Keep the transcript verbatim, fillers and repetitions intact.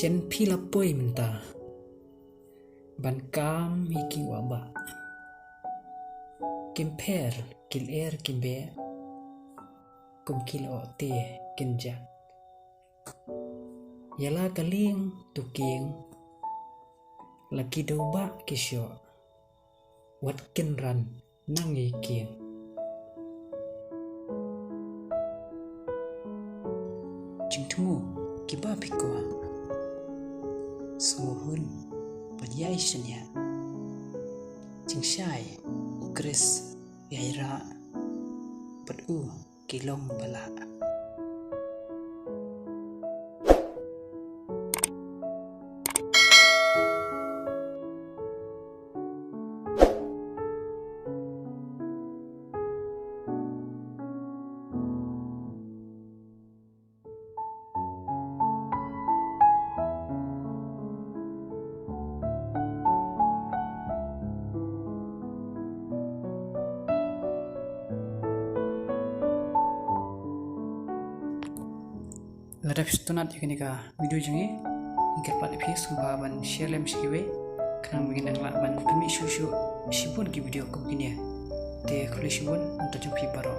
Shen phi la poi mynta ban kam ïa ki wah bah. Kim pher ki lyer ki beh, kum ki lyoh te kin jah. Ïa la ka lieng tu kieng, la ki dewbah ki shoh, wat kynran nang ïa kieng. Jingthmu kiba phi kwah, sngewhun bad ïai shaniah. Jingshai u Khrist ïai rah bad u ki long ba lah. Lada phi sngewtynnat ïa kane ka video jong ngi, ngi kyrpad ïa phi sngewbha ban share lem sha kiwei, khnang ba ngin nang lah ban pynmih shuh shuh shibun ki video kum kine. Te khublei shibun, nangta jong phi baroh.